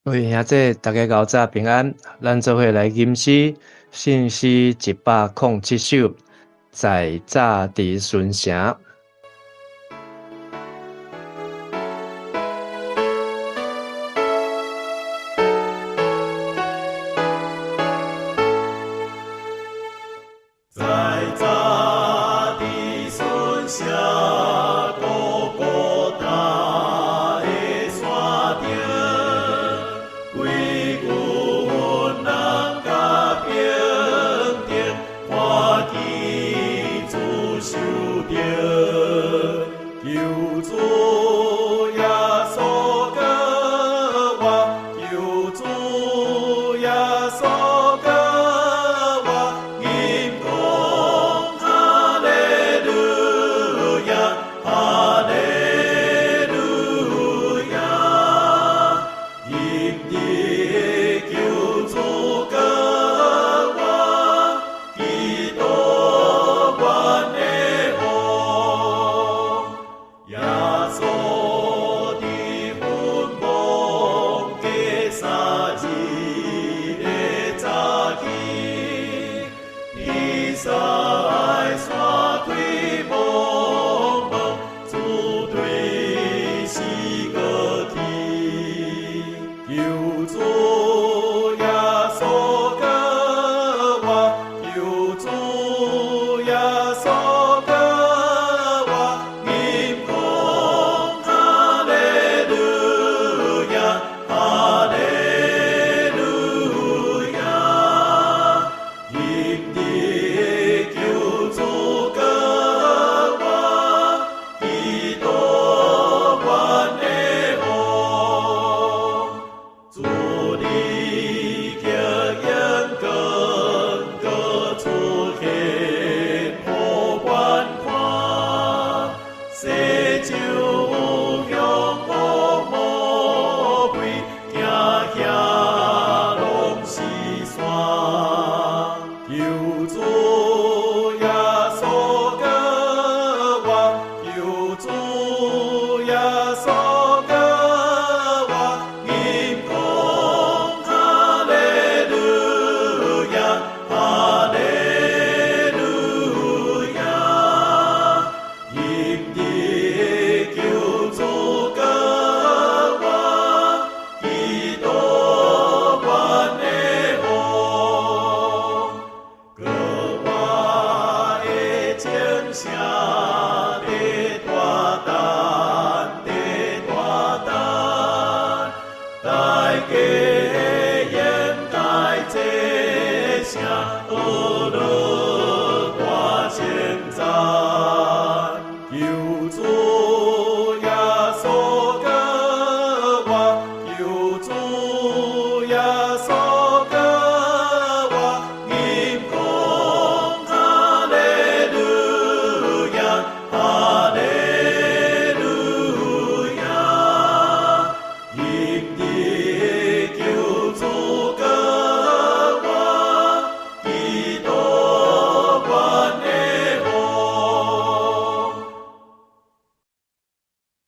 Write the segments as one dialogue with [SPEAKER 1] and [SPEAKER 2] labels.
[SPEAKER 1] 各位兄弟，大家𠢕早平安。咱做伙來吟詩，聖詩107首，在早佇巡城。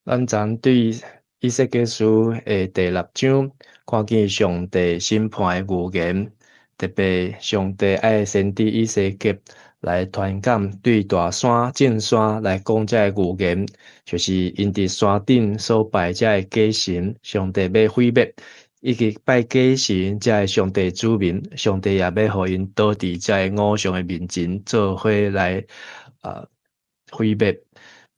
[SPEAKER 1] 咱昨對以西結書的第六章，看見上帝審判的預言，特別上帝愛先知以西結來傳講，對大山、眾山來講這个預言，就是𪜶佇山頂所拜這个假神，上帝欲毀滅，以及拜假神這个上帝子民，上帝也欲予𪜶倒佇這个偶像的面前，做伙來毀滅。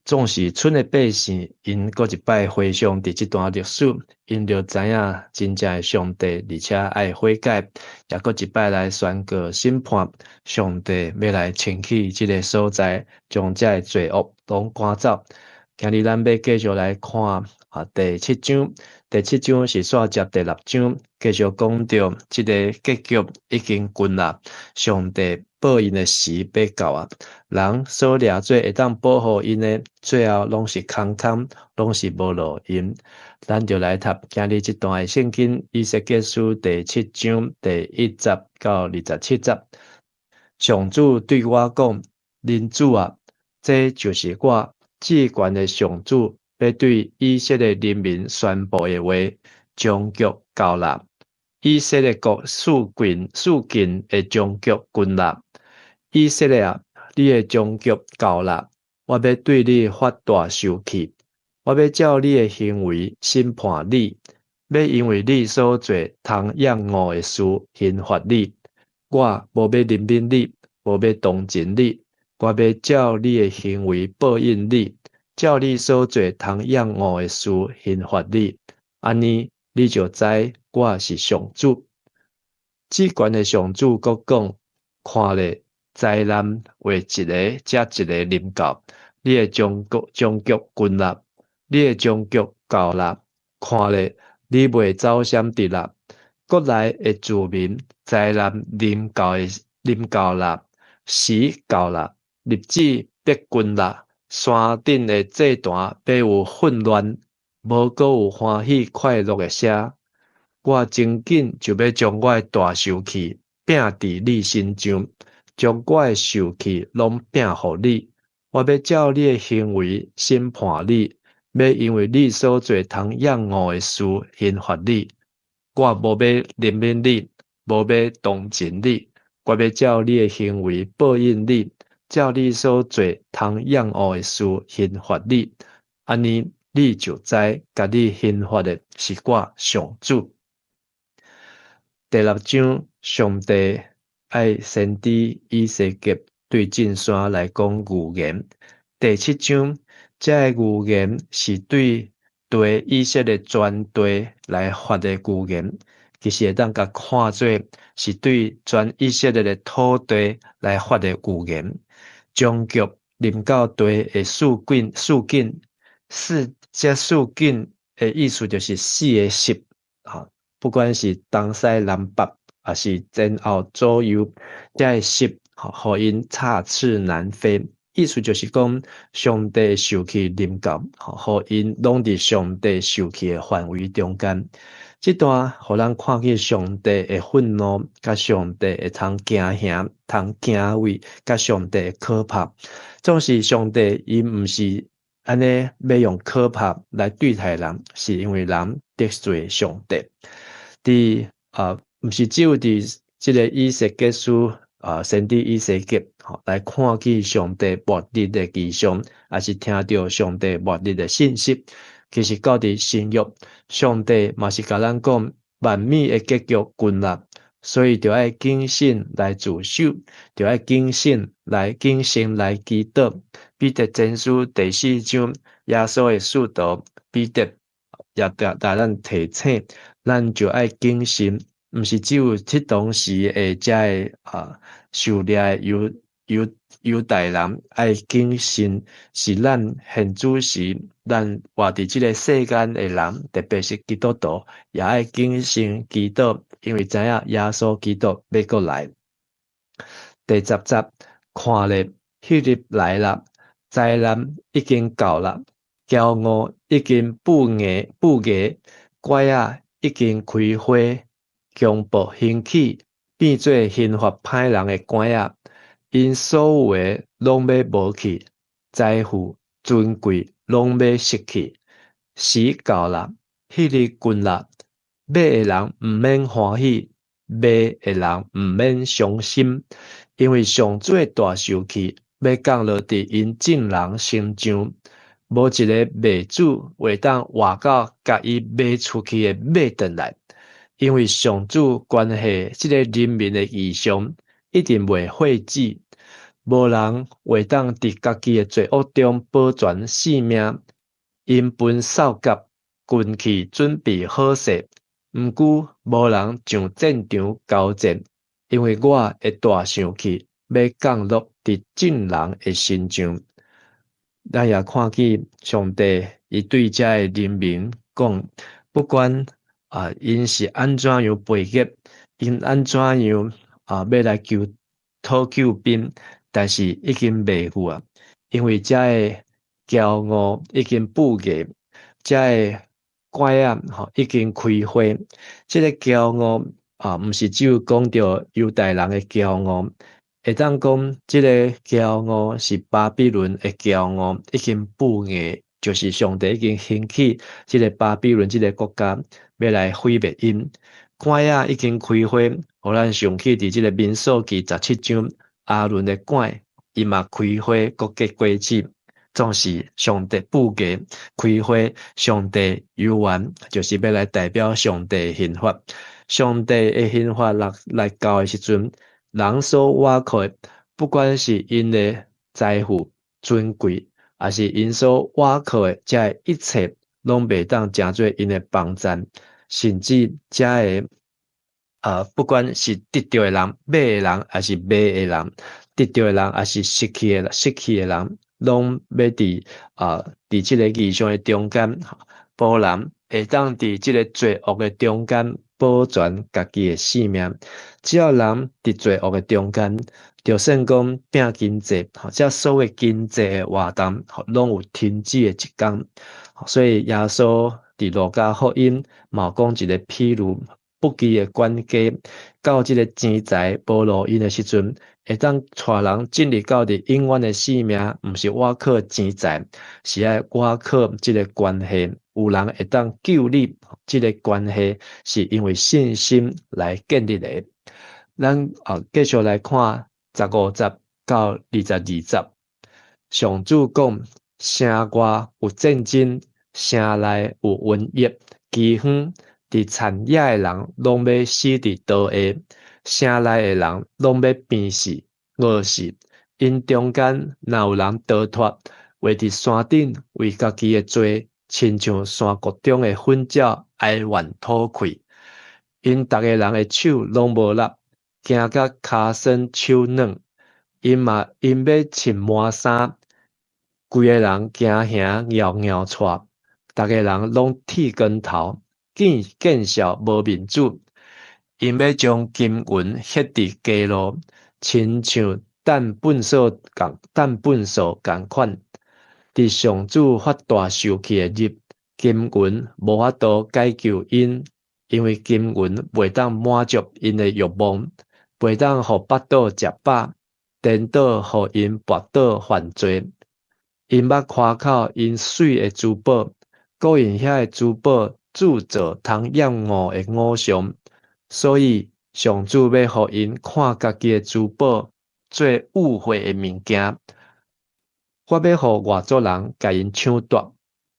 [SPEAKER 1] 總是村的百姓，𪜶閣一擺回想佇這段歷史，𪜶就知影真正的上帝，而且愛悔改，也閣一擺來宣告審判，上帝欲來清去這个所在，將這个罪惡攏趕走。今日咱欲繼續來看第七章，第七章是煞接第六章，繼續講著這个結局已經近啦，上帝報應的時欲到啊！人所掠做會當保護𪜶的，最後攏是空空，攏是無路用。咱就來讀今日這段的聖經，以西結書第七章第一節到27節。上主對我講：人子啊，這就是我至懸的上主欲對以色列人民宣布的話。終局到啦！以色列國四境的終局近啦！以色列啊，你的終局到啦！我欲對你發大受氣，我欲照你的行為審判你，欲因為你所做通厭惡的事刑罰你。我無欲憐憫你，無欲同情你，我欲照你的行為報應你，照你所做通厭惡的事刑罰你。按呢，你就知我是上主。至懸的上主閣講：看咧，災難會一个接一个臨到，你的終局近啦，你的終局到啦。看咧，你袂走閃得啦。國內的住民災難臨到啦，時到啦，日子逼近啦，山頂的祭壇欲有混亂，無閣有歡喜快樂的聲。我真緊就欲將我的大受氣摒佇你身上，將我的受氣攏摒予你。我欲照你的行為審判你，欲因為你所做通厭惡的事刑罰你。我無欲憐憫你，無欲同情你，我欲照你的行為報應你，照你所做通厭惡的事刑罰你。按呢，你就知共你刑罰的是我上主。第六章，上帝愛先知以西結對眾山來講預言。第七章，這个預言是對地以色列全地來發的預言，其實會當共看做是對全以色列的土地來發的預言。終局臨到地的四境，四這四境的意思就是四个穑，不管是東西南北，抑是前後左右，這个穑，予𪜶插翅難飛。意思就是講，上帝受氣臨到，予𪜶攏佇上帝受氣的範圍中間。這段予咱看見上帝的憤怒，佮上帝會通驚嚇、通敬畏，佮上帝的可怕。總是上帝伊毋是按呢欲用可怕來對待人，是因為人得罪上帝。佇啊，毋是只有佇這个以西結書啊，先知以西結吼來看見上帝末日的異象，抑是聽著上帝末日的信息。其實到佇新約，上帝嘛是共咱講，萬物的結局近啦，所以著愛謹慎來自守，著愛謹慎來祈禱。彼得前書第四章，耶穌的使徒彼得也共咱提醒，咱就愛謹慎，毋是只有彼當時的這个受掠的猶太人愛謹慎，是咱現主時，咱活佇這个世間的人，特別是基督徒，也愛謹慎祈禱，因為知影耶穌基督欲閣來。第十節，看咧，彼日來啦，災難已經到啦，驕傲已經布芽，拐仔已經開花，強暴興起，變做刑罰歹人的拐仔，𪜶所有的攏欲無去，財富尊貴攏欲失去。時到啦，彼日近啦，買的人毋免歡喜，賣的人毋免傷心，因為上主的大受氣欲降落佇𪜶眾人身上，無一个賣主會當活到共伊賣出去的買轉來，因為上主關係這个人民的異象一定袂廢止，無人會當佇家己的罪惡中保全性命。𪜶分掃甲軍器準備好勢，毋過無人上戰場交戰，因為我的大受氣欲降落佇眾人的身上。咱也看見上帝伊對這个人民講，不管𪜶是按怎樣背逆，𪜶按怎樣欲來求討救兵，但是已經袂赴啊，因為這个驕傲已經布芽，這个拐仔吼已經開花。這个驕傲啊，毋是只有講著猶太人的驕傲，會當講這个驕傲是巴比倫的驕傲已經布芽就是上帝已經興起這个巴比倫這个國家，欲來毀滅𪜶。稞仔已經開花，予咱想起佇這个民數記17章，亞倫的稞，伊嘛開花，閣結果子，總是上帝布格開花，上帝猶原就是欲來代表上帝的刑罰。上帝的刑罰來來到的時陣，人所倚靠的，不管是𪜶的財富、尊貴，抑是𪜶所倚靠的這一切，攏袂當成做𪜶的幫贊，甚至這个不管是得著的人、買的人，抑是賣的人，得著的人，抑是失去的人，攏欲佇這个異象的中間，無人會當佇這个罪惡的中間保全家己的性命。只要人佇罪惡的中間，就算講拼經濟，這所謂經濟的活動，攏有停止的一天。所以耶穌佇路加福音嘛有講一个譬喻，不義的管家到這个錢財無路用的時陣，會當帶人進入到佇永遠的生命，毋是倚靠錢財，是愛倚靠這个關係。有人會當救你，這个關係是因為信心來建立的。咱繼續來看15節到22節。上主講：城外有戰爭，城內有瘟疫、饑荒，佇田野的人攏欲死佇刀下，城內的人攏欲病死、餓死。𪜶中間若有人逃脫，會佇山頂為家己的罪，親像山谷中的糞鳥哀怨吐氣。𪜶逐个人的手攏無力，驚甲跤酸手軟。𪜶嘛𪜶欲穿麻衫，規个人驚嚇搖搖掣，逐个人攏剃光頭，見見笑無面子。𪜶欲將金銀歇佇街路，親像擲糞掃仝款。佇上主發大受氣的日，金銀無法度解救𪜶，因為金銀袂當滿足𪜶的欲望，袂當予腹肚食飽，顛倒予𪜶跋倒犯罪。𪜶捌誇口𪜶媠的珠寶，閣用遐个珠寶鑄造通厭惡的偶像，所以上主欲予𪜶看家己的珠寶做污穢的物件。我欲予外族人共𪜶搶奪，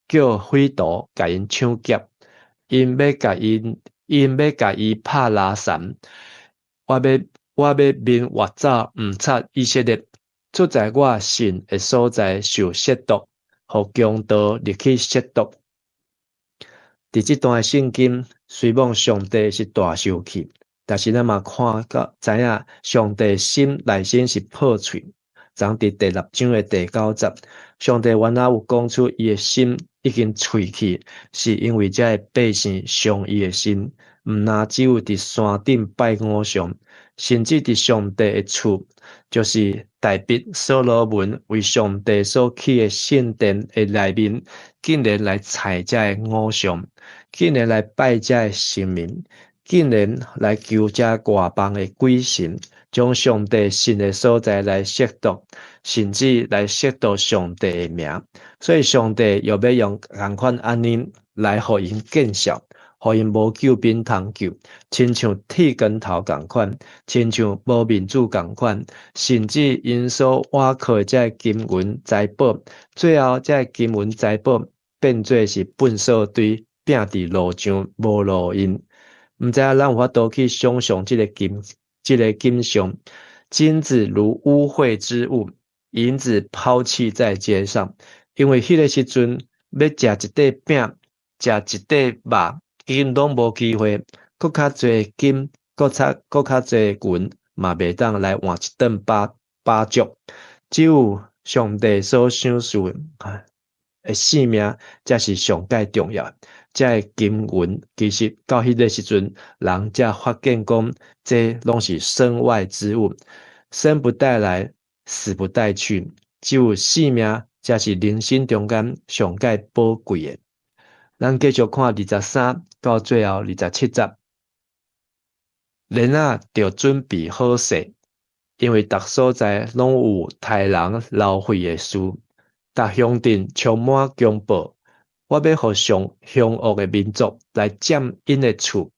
[SPEAKER 1] 叫匪徒共𪜶搶劫，𪜶欲共伊拍拉毘。我欲面斡走毋插以色列，出在我聖的所在受褻瀆，予強盜入去褻瀆。佇這段聖經，雖罔上帝是大受氣，但是咱嘛看到知影上帝心內心是破碎。昨佇第6章的第9節，上帝原來有講出伊的心已經碎去，是因為這个百姓傷伊的心，毋若只有佇山頂拜偶像，甚至佇上帝的厝，就是大衛所羅門為上帝所起的聖殿的內面，竟然來採這个偶像，竟然來拜這个神明，竟然來求這外邦的鬼神，將上帝聖的所在來褻瀆，甚至來褻瀆上帝的名。所以上帝又欲用仝款按呢來予𪜶見笑，予𪜶無救兵通救，親像剃光頭仝款，親像無面子仝款，甚至𪜶所倚靠的這个金銀財寶，最後這个金銀財寶變做是糞掃堆，摒佇路上無路用。毋知影咱有法度去想象這个景象，金子如污穢之物，銀子拋棄在街上。因為彼个時陣欲食一塊餅，食一塊肉，已經攏無機會，閣較濟金，閣較濟銀，嘛袂當來換一頓飽飽足。只有上帝所賞賜的性命，才是上蓋重要。這个金銀其實到彼个時陣，人才發現講，這攏是身外之物，生不帶來，死不帶去，只有性命才是人生中間上蓋寶貴的。咱繼續看23到最後27節，鏈仔著準備好勢，因為逐所在攏有刣人流血的事。逐鄉鎮充滿強暴。我欲予上兇惡的民族來佔𪜶的厝，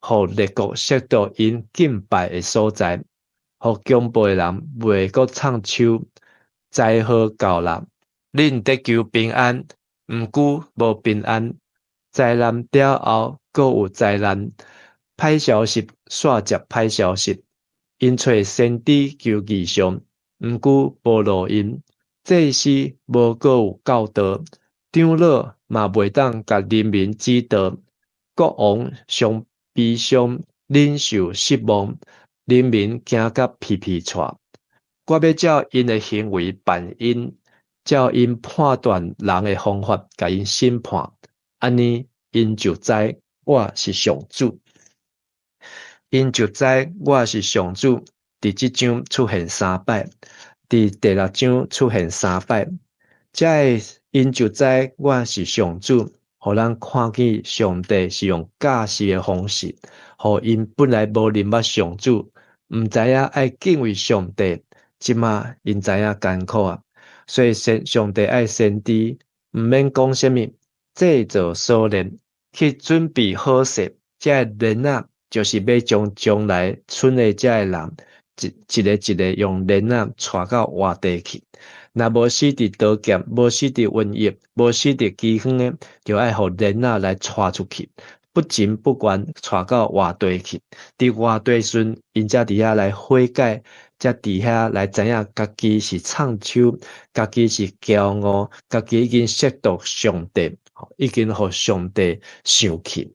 [SPEAKER 1] 予列國削奪𪜶敬拜的所在，予強暴的人袂閣藏手。災禍到啦，恁得求平安，毋過無平安。災難了後，閣有災難。歹消息煞接歹消息。𪜶揣先知求異象，毋過無路用。祭司無閣有教導，長老嘛袂當共人民指導。國王傷悲傷，領袖失望，人民驚甲皮皮掣。我欲照𪜶的行為辦𪜶，照𪜶判斷人的方法，共𪜶審判。按呢，𪜶就知我是上主。𪜶就知我是上主。佇這章出現三擺，佇第六章出現三擺。這个𪜶就知我是上主，予咱看見上帝是用教示的方式，予𪜶本來無認捌上主，毋知影愛敬畏上帝，這馬𪜶知影艱苦啊。所以上帝愛先知，毋免講啥物，製造鎖鏈去準備好勢，這个鏈仔就是欲將將來賰的這个人，一一个一个用鏈仔帶到活地去。若無死佇刀劍，無死佇瘟疫，無死佇饑荒的，就愛予鏈仔來帶出去，不情不願帶到活地去。佇活地時，𪜶才佇遐來悔改，才佇遐來知影家己是藏手，家己是驕傲，家己已經褻瀆上帝，已經予上帝生氣。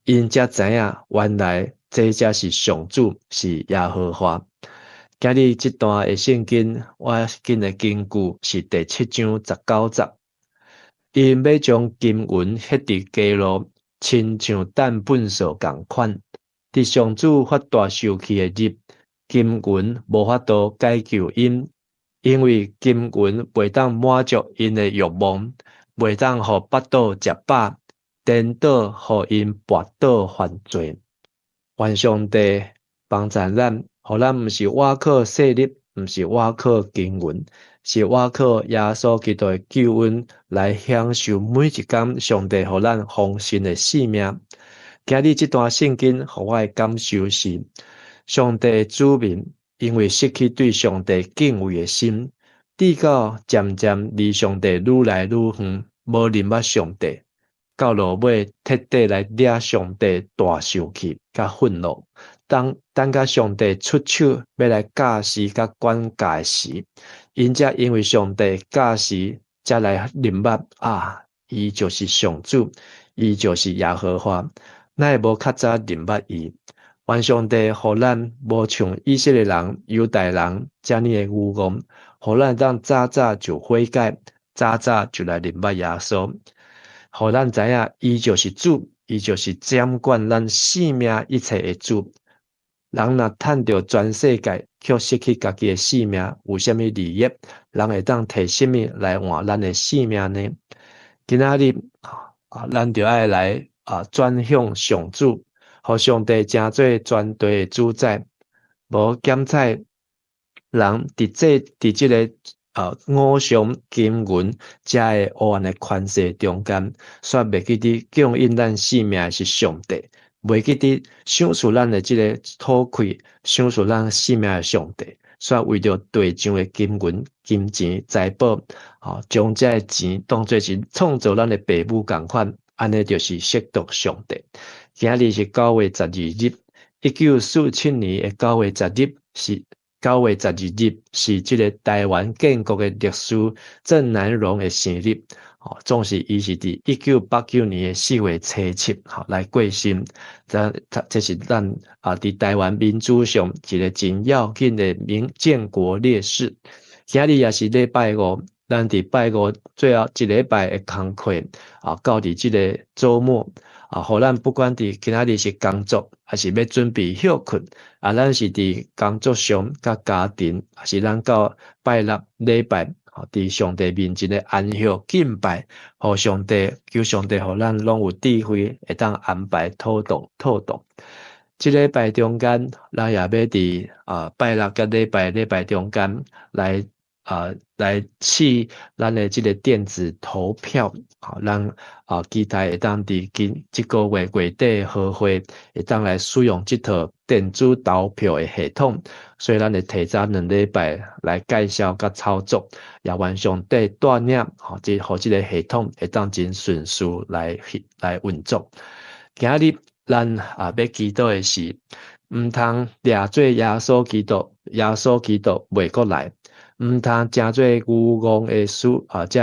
[SPEAKER 1] 𪜶才知影原來這才是上主，是耶和華。今日這段的聖經，我揀的根據是第七章十九節。𪜶欲將金銀歇佇街路，親像擲糞掃仝款。佇上主發大受氣的日，金銀無法度解救𪜶，因為金銀袂當滿足𪜶的慾望，袂當予腹肚食飽，顛倒予𪜶跋倒犯罪。願上帝幫助咱，予咱毋是倚靠勢力，毋是倚靠金銀，是倚靠耶穌基督的救恩來享受每一工上帝予咱豐盛的生命。今日這段聖經予我的感受是，上帝的子民因為失去對上帝敬畏的心，直到漸漸離上帝愈來愈遠，無認捌上帝，到落尾徹底來惹上帝大生氣佮憤怒。當等甲上帝出手欲來教示佮管教時，𪜶才因為上帝教示，才來認捌啊，伊就是上主，伊就是耶和華。哪會無較早認捌伊？願上帝予咱無像以色列人、猶大人遮爾的愚戇，予咱當早早就悔改，早早就來認捌耶穌，予咱知影伊就是主，伊就是掌管咱生命一切的主。人若趁著全世界，卻失去家己的性命，有啥物利益？人會當提啥物來換咱的性命呢？今仔日啊，咱就愛來啊轉向上主，予上帝成做全地的主宰。無檢採人佇這个偶像金銀遮个黑暗的權勢中間，煞袂記得供應咱性命的是上帝。袂記得賞賜咱的這个土氣，賞賜咱性命的上帝，煞為著地上的金銀、金錢、財寶，吼，將這个錢當做是創造咱的爸母仝款，按呢就是褻瀆上帝。今日是9月12日，1947年的九月十日是9月12日，是這个台灣建國的烈士鄭南榕的生日。吼，總是伊是佇1989年的4月初7，吼來過身。這是咱啊佇台灣民主上一个真要緊的民建國烈士。今日也是禮拜五，咱佇拜五最後一禮拜的工課啊，到佇這个週末啊，予咱不管佇今仔日是工作，抑是欲準備歇睏，啊，咱是佇工作上佮家庭，抑是咱到拜六禮拜，佇上帝面前的安息敬拜，予上帝求上帝，予咱攏有智慧，會當安排妥當妥當。這禮拜中間，咱也欲佇啊拜六佮禮拜禮拜中間來來試咱的這个電子投票，好，咱期待會當佇今這个月月底和會會當來使用這套電子投票的系統，所以咱會提早2禮拜來介紹佮操作，也願上帝帶領，吼，這予這个系統會當真順遂來運作。今日咱欲祈禱的是，毋通掠做耶穌基督，耶穌基督袂閣來。毋通成做愚戇的書啊，這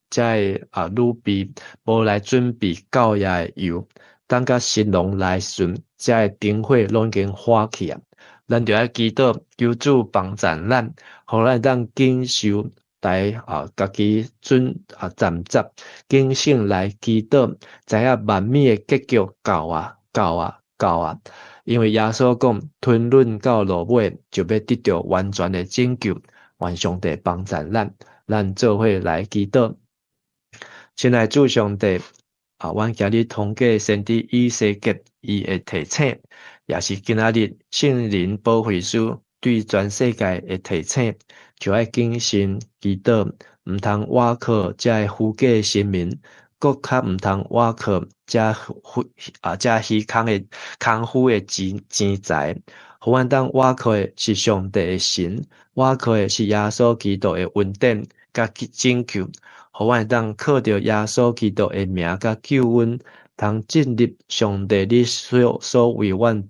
[SPEAKER 1] 个女婢無來準備夠額的油，等到新郎來時，這个燈火攏已經火去啊。咱著愛祈禱，求主幫贊咱，予咱會當謹守來家己準站站警醒來祈禱，知影萬物的結局到啊，到啊，到啊！因為耶穌講，吞忍到落尾，就欲得著完全的拯救。願上帝幫贊咱，咱做伙來祈禱。親愛主上帝，阮今日通過先知以西結伊的提醒，也是今仔日聖靈保惠師對全世界的提醒，就愛謹慎祈禱，毋通倚靠這个虛假新聞，閣較毋通倚靠這虛這虛空的空虛的錢財。予阮當倚靠的是上帝的神，倚靠的是耶穌基督的恩典佮拯救，予阮會當靠著耶穌基督的名佮救恩，通進入上帝你所為阮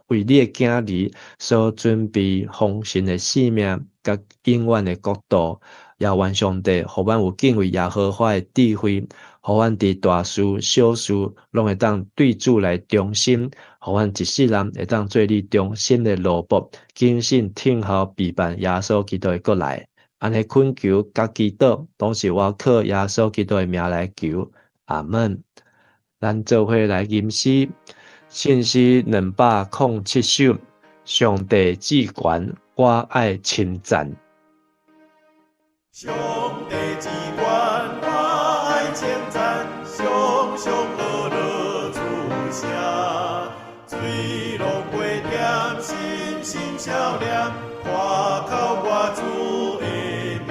[SPEAKER 1] 為你的囝兒所準備豐盛的生命佮永遠的國度。也願上帝，予阮有敬畏耶和華的智慧，予阮佇大事小事攏會當對主來忠心，予阮一世人會當做你忠心的奴僕，謹慎聽候備辦耶穌基督的閣來。按呢懇求佮祈禱，攏是我靠耶穌基督的名來求。阿門。咱做伙來吟詩，聖詩207首，上帝至懸，我愛稱讚。
[SPEAKER 2] 上帝至懸，我愛稱讚，常常學樂出聲，喙攏袂恬，心心笑臉，誇口我主的名。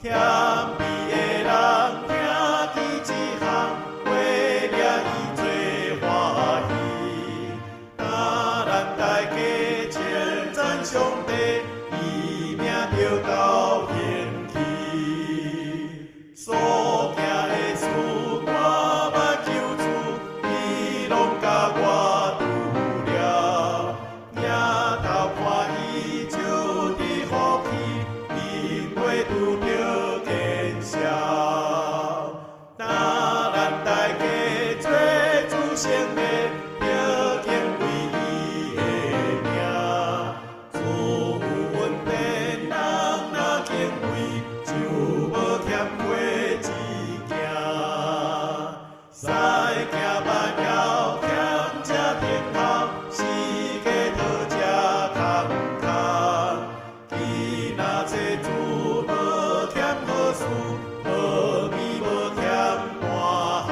[SPEAKER 2] 謙卑的人聽見這項，為了伊做歡喜。當咱大家稱讚上帝，伊名著夠興起。所行的事我捌求主，伊攏共我拄了。迎頭看伊就佇福氣，面袂拄著見笑。當咱大家做主聖的，著敬畏伊的名。主有恩典，人若敬畏，就無欠缺一件。使行萬要儉者聽候，時家討食空空。伊若做主無欠好事，好物無欠半項。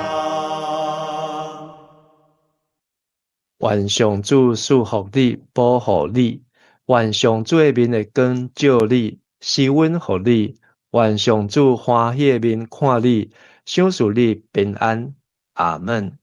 [SPEAKER 1] 願上主賜福你，保護你；願上主的面會光照你，施恩予你；願上主歡喜的面看你，賞賜你平安。阿門。